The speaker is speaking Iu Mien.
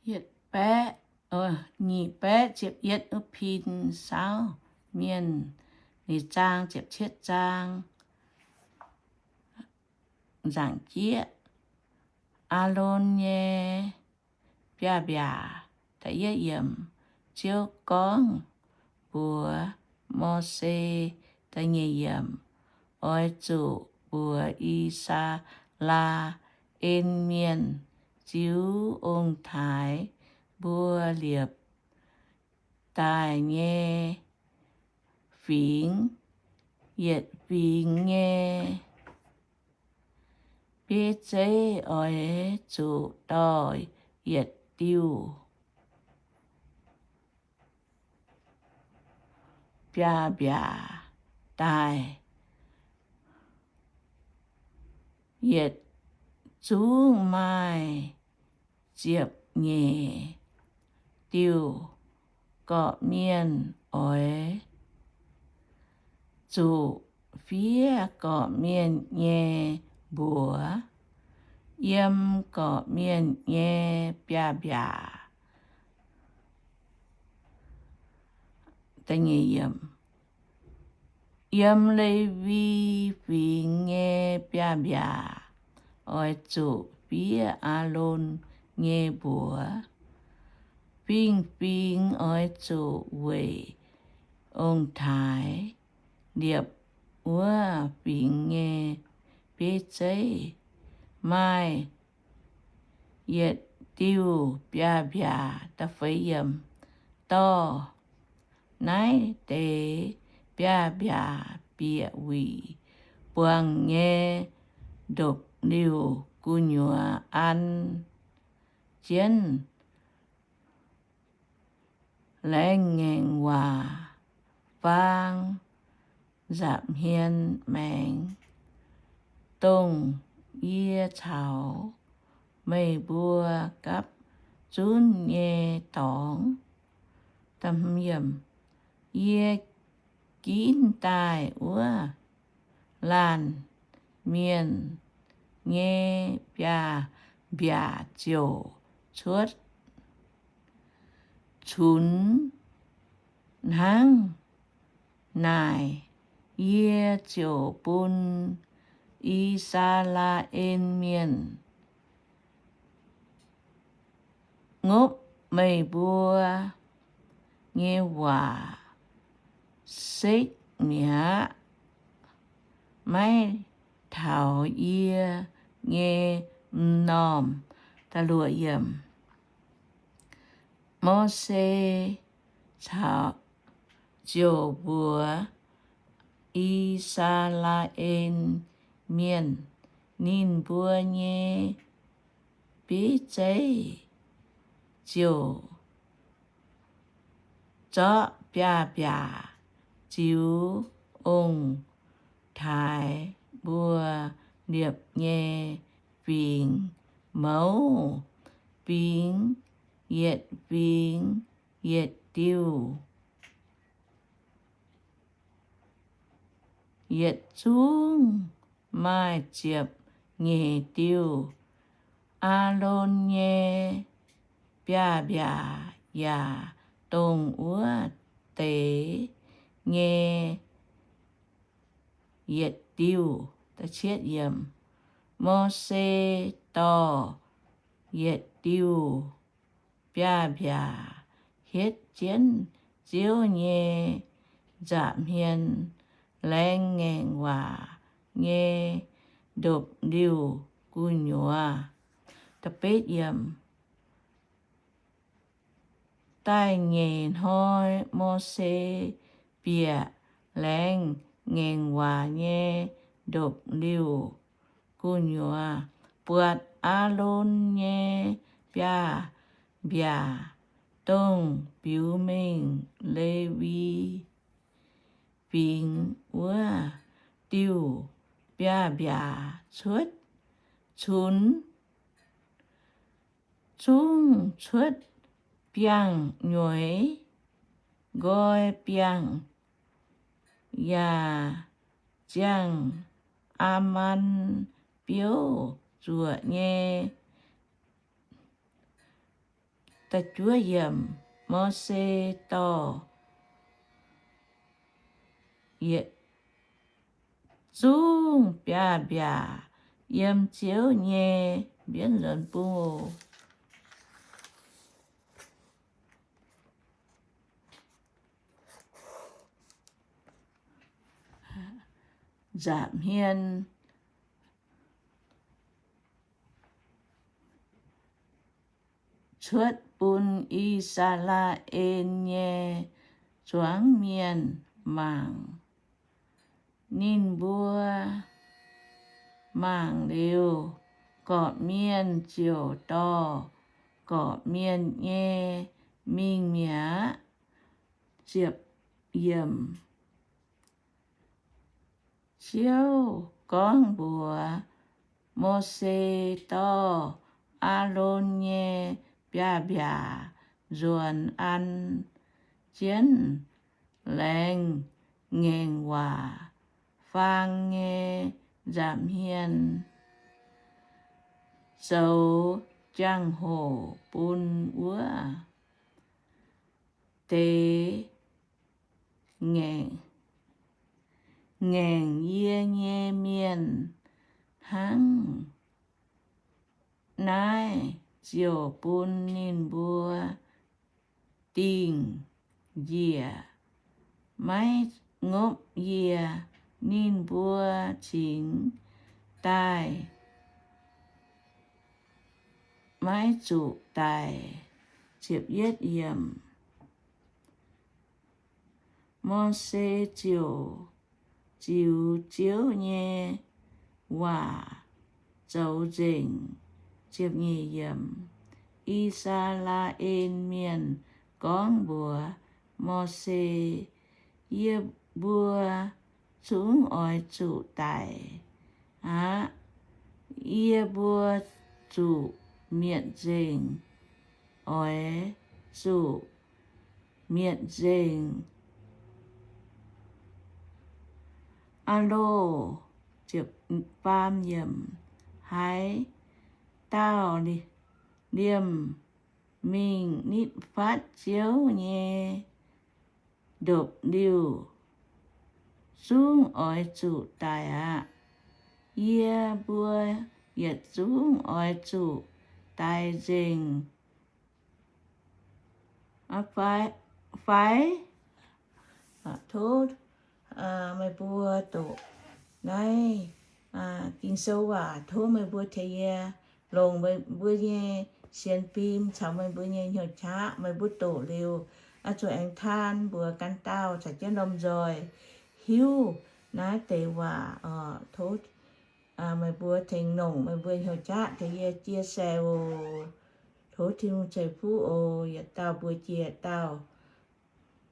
yietc baeqv, nyic baeqv ziepc yietv wuov pin saauv mienh, ninh zaang ziepc cietv zaang. Nzaangc jieqv, Aalon nyei biaav-mbiaac. Ziouv gorngv mbuox Mose, da'nyeic yiemc, oix zuqc mbuox I^saa^laa^en Mienh ziux ong-taaix mbuo liepc daaih nyei fingx, yietc fingx nyei bieiv zeiv oix zuqc dorh yietc diuh biaav-mbiaac daaih. Yietc zungv maaih ziepc nyeic diuh. Gorqv-mienh oix zuqc fiev gorqv-mienh nyei mbuox yiem gorqv-mienh nyei biaav-mbiaac. Yiem Lewi Fingx nyei biaav-mbiaac oix zuqc fiev Aalon nyei mbuox. Fingx-fingx oix zuqc weic ong-taaix liepc wuov fingx nyei bieiv zeiv maaih yietc diuh biaav-mbiaac. Dorh naaiv deix biaav-mbiaac bieqc wuic buangh nyei ndopv-liuh gu'nyuoz an jienv laengz ngaengc waac faang nza'hmien maengx, dongh yie caux meih mbuo gapv zunv nyei dorngx. Yie ginv daaih wuov laanh mienh nyei biaav-mbiaac ziouc cuotv cunx hnangv naaic. Yie ziouc bun I^saa^laa^en Mienh ngopv meih mbuo nyei waac sekv mi'aqv, maiv taux yie nyei m'normh. Mose ziouc mbuox I^saa^laa^en Mienh, ninh mbuo nyei bieiv zeiv ziouc zorqv biaav-mbiaac ziux ong-taaix mbuo liepc nyei fingx mouz, fingx yietc fingx yietc diuh. Yietc zungv maaih ziepc nyeic diuh. Aalon nyei biaav-mbiaac yaac dongh wuov deix nyei yietc diuh. Mose dorh yietc diuh biaav-mbiaac hietv jienv Ziouv nyei nza'hmien laengz ngaengc waac nyei ndopv-liuh gu'nyuoz. Da'nyeic hnoi Mose bieqc laengz ngaengc waac nyei ndopv-liuh gu'nyuoz, buatc Aalon nyei biaav-mbiaac, dongh biux mengh Lewi Fingx wuov diuh biaav-mbiaac cuotv cunx, zungv cuotv biangh nyueiz, nqoi biangh, yaac ziangh Aamaan biouv zuoqc nyei Da'juov yiemc, Mose dorh yietc zungv biaav-mbiaac yiem Ziouv nyei mbienv nzuonx bung oc. Nza'hmien cuotv bun I^saa^laa^en nyei zuangx mienh mangc. Ninh mbuo mangc liuz, gorqv-mienh ziouc dorh gorqv-mienh nyei mingh mi'aqv. Ziepc yiemc. Ziouv gorngv mbuox Mose, Dorh Aalon nyei biaav-mbiaac nzuonx an jienv laengz ngaengc waac faang nyei nza'hmien zoux jangx-hoc bun wuov deix ngaengc, ngaengc yie nyei mienh hnangv. Naaiv ziouc bun ninh mbuo dingh njiec, maiv ngopv yie. Ninh mbuo cingx daaih maiv zuqc daic. Mose ziouc ziux Ziouv nyei waac zoux nzengc. I^saa^laa^en Mienh gorngv mbuox Mose, Yie mbuo zungv oix zuqc daic aqv. Yie mbuo zuqc mietc nzengc, oix zuqc mietc nzengc aqv loh. Haaix dauh liemh mingh nitv fatv Ziouv nyei ndopv-liuh zungv oix zuqc daic aqv. Yie mbuo yietc zungv oix zuqc daic nzengc fai? Tov meih mbuo doqc naaiv Ging-Sou waac. Tov meih mbuo tengx yie longc meih mbuo nyei sienx fim caux meih mbuo nyei hnyouv qaqv. Meih mbuo doqc liuz, oix zuqc aengx taan mbuox ganh dauh caux jienv lomh nzoih hiuv naaiv deix waac. Tov meih mbuo tengx longc meih mbuo hnyouv qaqv tengx yie chia sẻ oc. Tov Tin-Hungh ceix fuqv oc. Yietc dauh mbuox jiex yietc dauh.